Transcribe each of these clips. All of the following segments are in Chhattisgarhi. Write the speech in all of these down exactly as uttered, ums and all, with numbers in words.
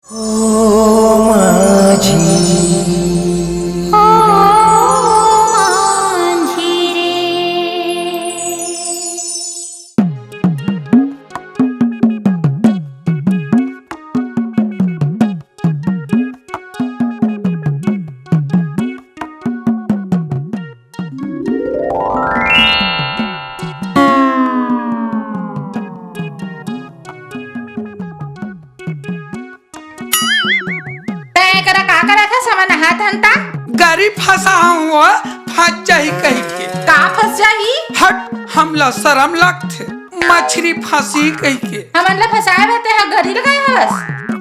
ओ माझी। ओ माझी रे। तैं करा का करत हस? हमन हाथ हंता। गरी फंसा हूँ वो, फंस जाही कहि के। का फंस जाही? हट, हमला शरम लगथे। मछरी फंसी कहि के। हमन ला फंसाए बर तैं ह गरी लगाए हस?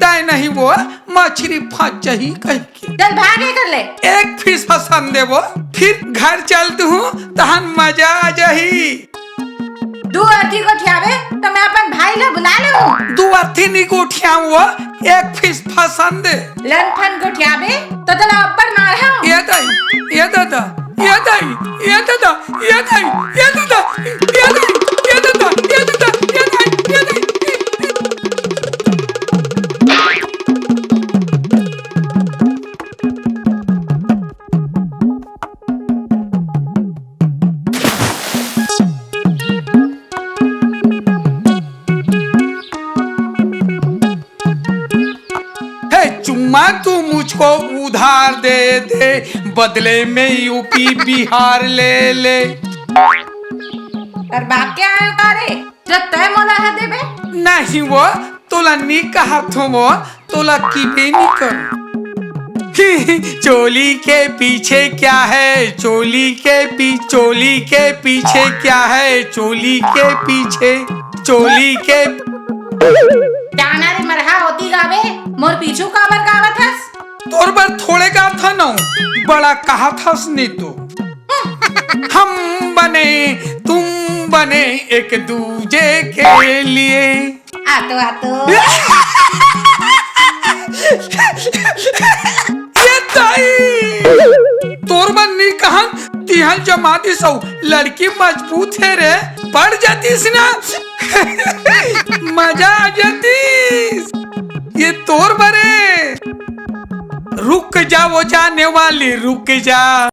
तैं नहीं वो, मछरी फंस जाही कहि के। चल भाग एकर ले। एक फीस फंसन देबो, फिर घर चलत हूँ, तहन मजा आ जाही। दू अर्थी गोठियाबे त मैं अपन भाई ला बुला लेहूँ। दू अर्थी नी गोठियाऊँ वो, एक फीस फंसन दे। लनफन गोठियाबे त तोला अब्बड़ मारहूँ। ये दाई, ये दादा, ये दाई, ये दादा, ये दाई, ये दादा, ये दाई, ये दादा, ये दादा, ये दाई, ये दाई। हे चुम्मा, तू मुझको उधार दे दे, बदले में यूपी बिहार ले ले। तोर बाप के आए का रे? जब तय मोला ह देबे। नहीं वो, तोला नी कहत हो वो, तोला कीबे नी कर। चोली के पीछे क्या है? चोली के पी-, चोली के पीछे क्या है? चोली के पीछे, चोली के जाना रे मरहा, ओती गावे, मोर पीछू काबर गावत हस? तोर बर थोड़े गाथन, बड़ा कहत हस नी तो। हम बने, तुम बने, एक दूजे के लिए। आतो, आतो। ये दाई, तोर बर नी कहन, तिहल जमा दिस अउ लड़की मजबूत हे रे, पड़ जातिस ना। मजा आ जातिस। ये तोर बरे। रुक जा वो जाने वाली, रुक जा।